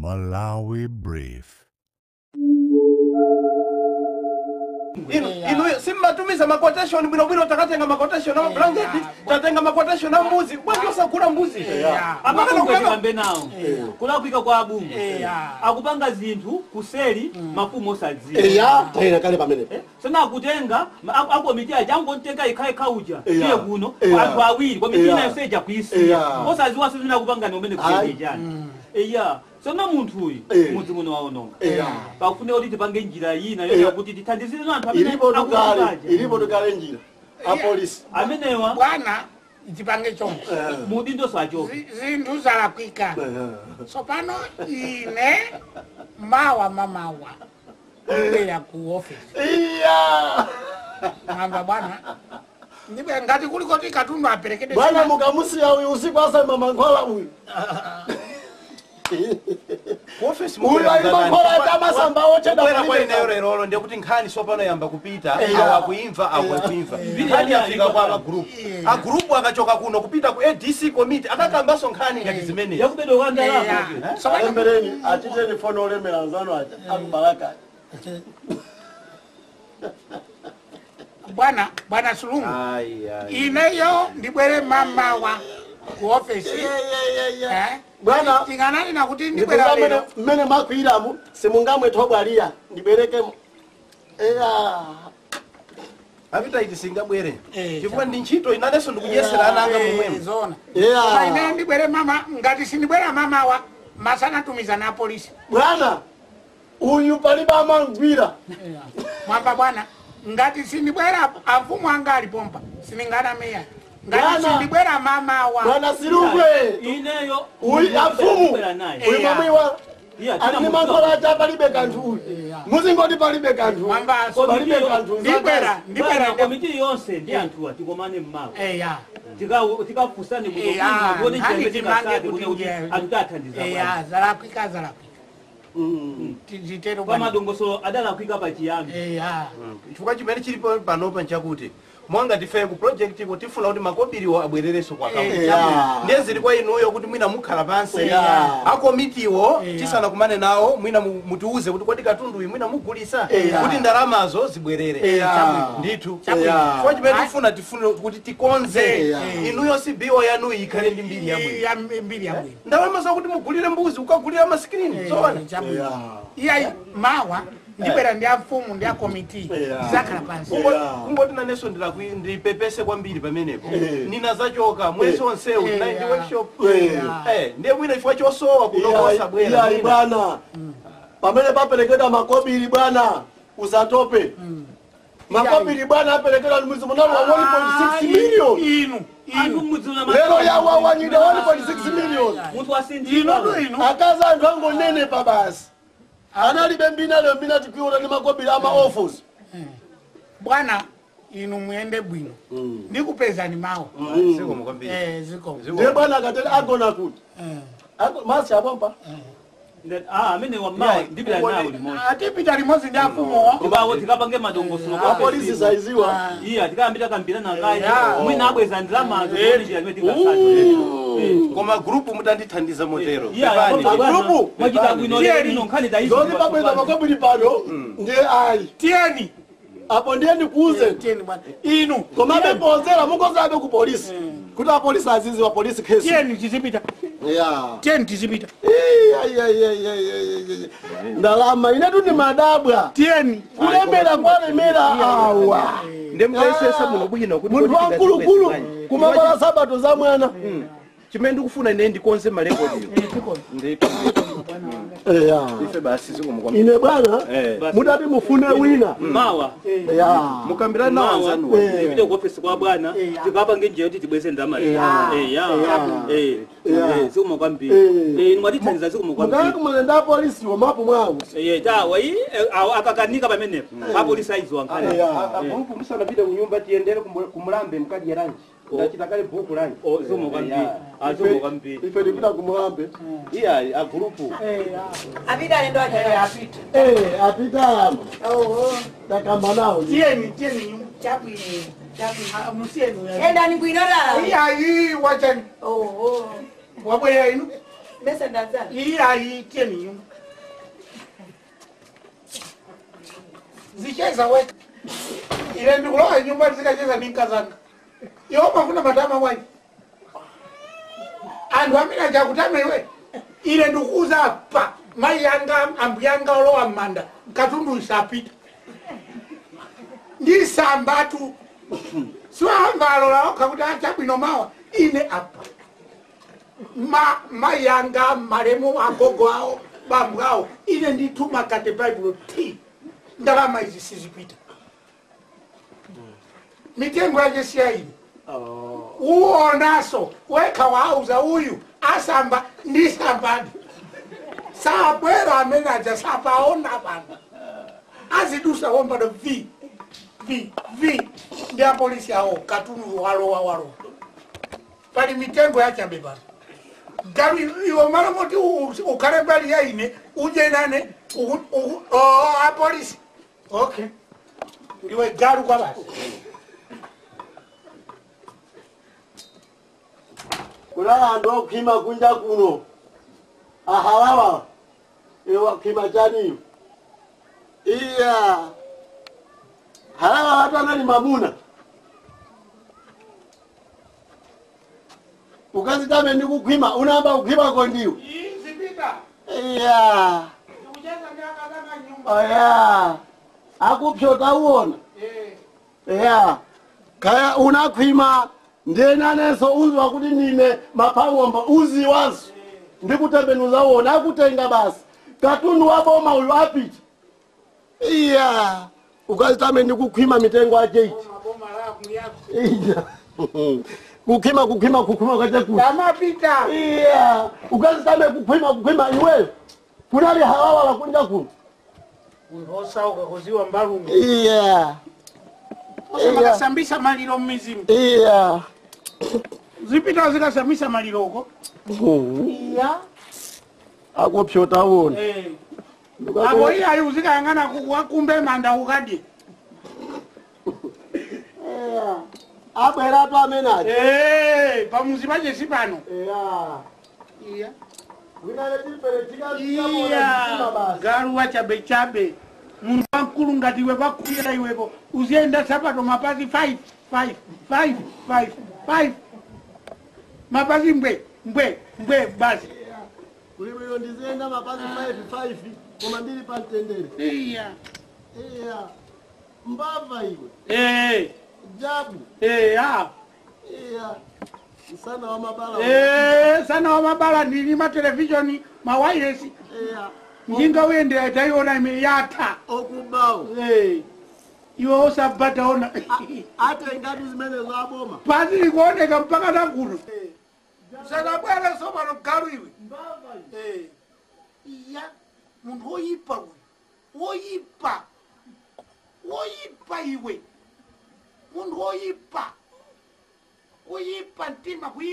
Malawi Brief. Inu simmatumiza maquotation bwino bwino, takatenga maquotation na blanket, tatenga maquotation na mbuzi. Bwanji osagula mbuzi? Amakunga nawo kulakwika kwa abungu akupanga zinthu kuseri mafumu osadziwa. Eya, tayina kale pamene. Sena akutenga akomiti aja angontenga ikhale khauja iye kuno anthu awiri komiti inayo seja kuisiya osadziwa sizina kupanga nomene kuseri. Eya, sona munthu uyu mudzi muno waononga. Pakufune kuti tipange njira ina yokuti tithandizire anthu amene ilipo tukale njira apolisi amenewa bwana tipange choncho mudindo sachoke zinthu zalakwika. Sopano ine mawa mamawa ndibwera ku office. Iya, ngamba bwana ndibwera ngati kuliko ti katundu aperekedwe bwana. Mukamusiya uyu usiku asema mankhwala uyu. Office kwa ineyo lero ndiye kuti nkhani sopano yamba kupita awa kuimva awa kuimva nkhani afika kwa agroup agroup akachoka kuno kupita ku ADC committee akakambaso nkhani ngati zimene yakubedwa kwa ndalama. Lembereni achiteni fono olemera anzano aja akubalaka bwana. Bwana Sulungu, ineyo ndibwere mamawa ku office. Bwana tinganani nakuti ndibwera lero mmene makwiramu simungamwe thobwaliya ndiberekemo. Eya, appetite singabwere chifukwa ndi ntchito inalenso ndikudyesera ananga momwemo zona. Koma ine ndibwere mama ngati sindibwera mamawa masanatumiza na polisi. Bwana uyu palibe amangwira. Mwamba bwana ngati sindibwera amfumu anga alipompa siningana meya ngati sindibwera mamawa. Bwana Silungwe ineyo uyu afumu uyu mamwiwa ali ni mankhwala aja palibe kanthu uyu muzingoti palibe kanthu palibe kanthu. Ndibwera ndibwera komiti yonse ndi anthu tikomane mmawa. Eya, tikafunsane kuti anthu eya zalakwika zalakwika titero kwa madongosolo adalakwika pachiyambi. Eya, chifukwa chimene chilipo panopa nchakuti mwanga tife ku project iko tifuna kuti makobiriwo abwererenso kwa kaunti. Ndiye zili kwa inuyo kuti mwina mukhala pansi akomitiwo tisanakumane nawo mwina mutiuze kuti kodi katundu uyu mwina mugulisa kuti ndalamazo zibwerere ndithu. Chifukwa chimene tifuna tifuna kuti tikonze inuyo CBO yanuyi ikhale ndi mbiri yabwino. Ndalama zakuti mugulire mbuzi ukagulira masikrini zoona. Iya, mawa ndibwera ndi amfumu ndi akomiti zakhala pansi. Kungoti nanenso ndipepese kwambiri pamenepo nina zachoka mwezi onsewu tinali ndi workshop. Ndiye mwina chifukwa chosowa kunokosa bwera. Iya bwana, pamene paperekedwa makobiri bwana usatope. Makobiri bwana aperekedwa mwezi munalo wa 1.6 million. Inu lero yawawanyida 1.6 million. Munthu asindika inu akaza anthu angonenepa basi. Analibe mbina leo mbina tikuiona ni makobiri ama offers. Bwana inu muende bwino. Ndikupezani mawa. Ziko mukwambiri. Ziko. Ndiye bwana akatele agona kuti. Masi abomba. Amene wa mawa ndipita nawo limodzi. Atipita limodzi ndi afumu. Kubawo tikapange madongosolo kwa polisi saiziwa. Iya tikayambira kambira nakayi. Mwina abweza ndalamazo kuone njira imene tingasathe. Koma group mutandithandiza motero. Group mwachita bwino lero ino nkhani taizi. Zoti pabweza makobiri pano ndiye ayi. Tiyeni. Apo ndiye ndikuuze. Tiyeni bwana. Inu komabe pozera mukozabe ku polisi. Kuti apolisi azizi wa polisi case. Tiyeni tizipita. Yeah. Tiyeni tizipita. Iya. Ndalama inetu ni madabwa. Tiyeni. Kulemera kwalemera awa. Ndiye mkaisesa muno bwino kuti munthu wamkulukulu kumabala sabato za mwana. Chimene ndikufuna ine ndikonze marekodi. Ndithu. Eya. Ife basi zikomo kwambiri. Ine bwana mudati mufune wina. Mawa. Eya. Mukambirana nawo anzanu. Ndipite ku office kwa bwana tikapange njira kuti tibweze ndalama. Eya. Zikomo kwambiri. Inu mwatithandiza zikomo kwambiri. Mukakumana ndi apolisi wamapo mwawo. Tawa iyi akakanika pamenepo. Apolisi aidziwa nkhani. Agrupu musanapite kunyumba tiyendere kumulambe mukadye lanji. Ndachita kale buku lanji. Zikomo kwambiri. Zikomo kwambiri. Ife tipita kumulambe. Iya agrupu. Apita lendo aje apita. Apita. Takamba nawo. Tiyeni tiyeni chabwino chabwino musiyeni. Endani bwino la. Iya iyi wachani. Wabwera inu. Mesa ndanzana. Iya iteni nyumba. Zicheza weka. Ile ndikulowa nyumba zikacheza ninkazanga. Iwe mafuna matama wani. Andu amina jakutama iwe. Ile ndikuza pa. Mai yanga ambuyanga olowa manda. Katundu isapita. Ndisambatu. Siwahamba alola okakuti achabwino mawa. Ine apa. Ma yanga maremu agogo ao bambu ao. Ine ndituma kate Bible T. Ndalama izi sizipita. Mitengo yaje siya ine. Uonaso weka wauza uyu asamba ndisambadi. Sabwera amenaja sapaona pano. Azidusa womba do V V V ndi apolisi awo katundu walowa. Pali mitengo yachabe pano. Garu iwo mara moti ukhale mbali ya ine uje nane apolisi. Okay. Ndiwe garu kwa basi. Kulala ando okhima kunja kuno. Ahalawa. Iwa khima chani. Iya. Halawa watu anali mamuna. Ukazitame ndi kukhima, unamba kukhima kondiwe. Izipita. Iya. Ndikucheza ndi akazanga nyumba. Iya. Akupyota uona. Iya. Kaya unakhima ndiyenaneso uzwa kuti nine mapangomba uzi wazo. Ndikutembenuza uona akutenga basi. Katundu waboma uyu apita. Iya. Ukazitame ndi kukhima mitengo acheiti. Boma lako yako. Iya. Kukhima kukhima kukhima kachakuti. Tamapita. Iya. Ukazitame kukhima kukhima iwe. Kunali halawa la kunja kuno. Unosauka kuziwa mbalungu. Iya. Makasambisa maliro mmizimu. Iya. Zipita zikasambisa maliro uko. Iya. Akupyota uona. Apo iya ayi uzikayang'ana wakumbe manda ukadi. Iya. Abweratu amenaji. Pamuzi pache si pano. Iya. Iya. Iya. Garu wachabe chabe. Munhu wankulu ngati iwe pakulira iwepo uziyenda sapato mapazi 5 5 5 5 5 mapazi mbwe mbwe mbwe basi. Kulimiro ndiziyenda mapazi 5 5 koma ndili pa mtendere. Iya. Iya. Mbava iwe. Jabu. Iya. Iya. Sana wa mabala. Sana wa mabala ndili ma television ma wireless. Iya. Njinga wende taiona imeyata. Okubao. Iwe osabata ona. Ate ngati zimene zaboma. Pasi likuoneka mpaka nakuno. Sadabwera soma no galu iwe. Mbava iwe. Iya. Munthu woyipa uyu. Woyipa. Woyipa iwe. Munthu woyipa. Woyipa mtima kuyipa.